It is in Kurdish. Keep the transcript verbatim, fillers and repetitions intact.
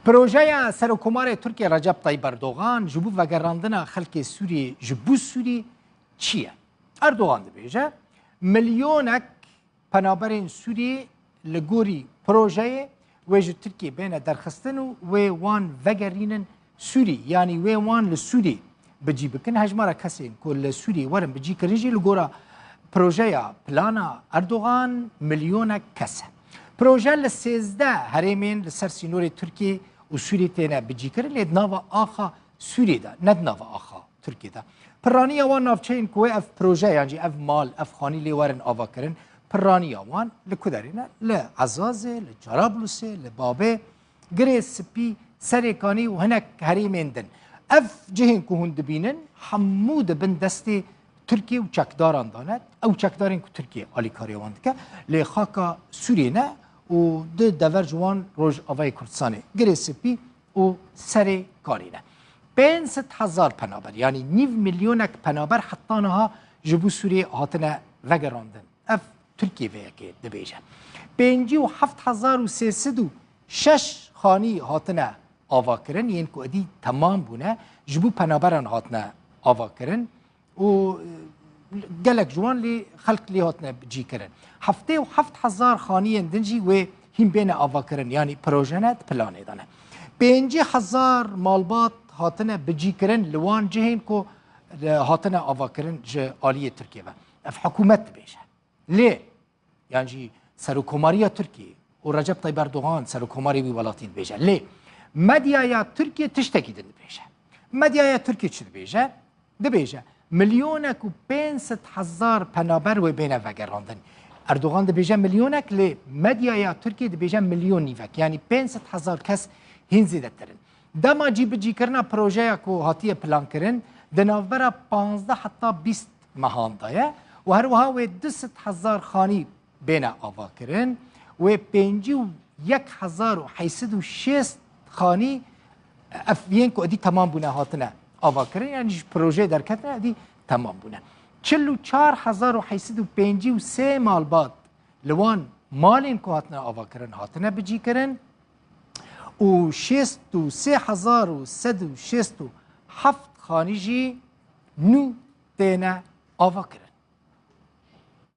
Projeya Serokkomarê Tirkiyê Recep Tayyip Erdogan ji bo vegerandina xelkê Sûriyê ji bo Sûrî çi ye? Erdogan dibêje, milyonek penaberên Sûriyê li gorî projeyê wê ji Tirkiyê bêne derxistin û wê wan vegerînin Sûrî, yanî wê wan li Sûrî bi cî bikin. Hejmara kesên ku li Sûriyê werin bi cî kirin jî li gora projeya plana Erdogan milyonek kes e. Proje li sêzdeh herêmên li ser sînorê Tirkiyê û Sûriyê têne bi cî kirin, lê di nava axa Sûriyê de, ne di nava axa Tirkiyê de. Pirraniya wan navçeyên ku wê ev proje, yan jî ev mal, ev xanî lê werin avakirin, pirraniya wan li ku derê ne? Li Ezazê, li Cerablusê, li Babê, Girê Spî, Serê Kanî û hinek herêmên din. Ev cihên ku hûn dibînin, hemû di bin destê Tirkiye û çekdaran de ne. Ew çekdarên ku Tirkiye alîkariya wan dike, lê xaka Sûriyê ne û di dever ji wan Rojavayê Kurdistanê. Girê Spî û Serê Kanî ne. Pênc sed hezar penaber, yanî nîv milyonek penaber heta niha ji bo Sûriyê hatine vegerandin. Ev Tirkiye vê yekê dibêje. Pêncî û heft hezar û sê sed û şeş xanî hatine avakirin, yên ku êdî temam bûne, ji bo penaberan hatine avakirin û, e, gelek ji wan lê xelk lê hatine cîkirin. Heftê û heft hezar xaniyên din jî wê hîn bêne avakirin, yanî proje ne, di planê de ne. Pêncî hezar malbat hatine bicîkirin li wan cihên ku, e, hatine avakirin ji aliyê Tirkiye ve. Ev hikûmet dibêje. Lê, yan jî Serokkomariya Tirkiyê û Recep Tayyip Erdogan, Serokkomarê wî welatî, dibêje. Lê medyaya Tirkiye tiştekî din dibêje. Medyaya Tirkiye çi dibêje? Dibêje, milyonek û pênc sed hezar penaber wê bêne vegerandin. Erdogan dibêje milyonek, lê medyaya Tirkiye dibêje milyon nîvek. Yanî pênc sed hezar kes hîn zêdetir in. Dema cîbicîkirina projeya ku hatiye plankirin, di navbera panzdeh heta bîst mehan de ye û her wiha wê du sed hezar xanî bêne avakirin, wê pêncî û yek hezar û heyt sed û şêst xanî, ev yên ku êdî temam bûne, hatine avakirin, yanî ji projeyê derketine, êdî temam bûne. Çil û çar hezar û heyt sed û pêncî û sê malbat li wan malên ku hatine avakirin, hatine bicîkirin û şêst û sê hezar û sed û şêst û heft xanî jî nû têne avakirin.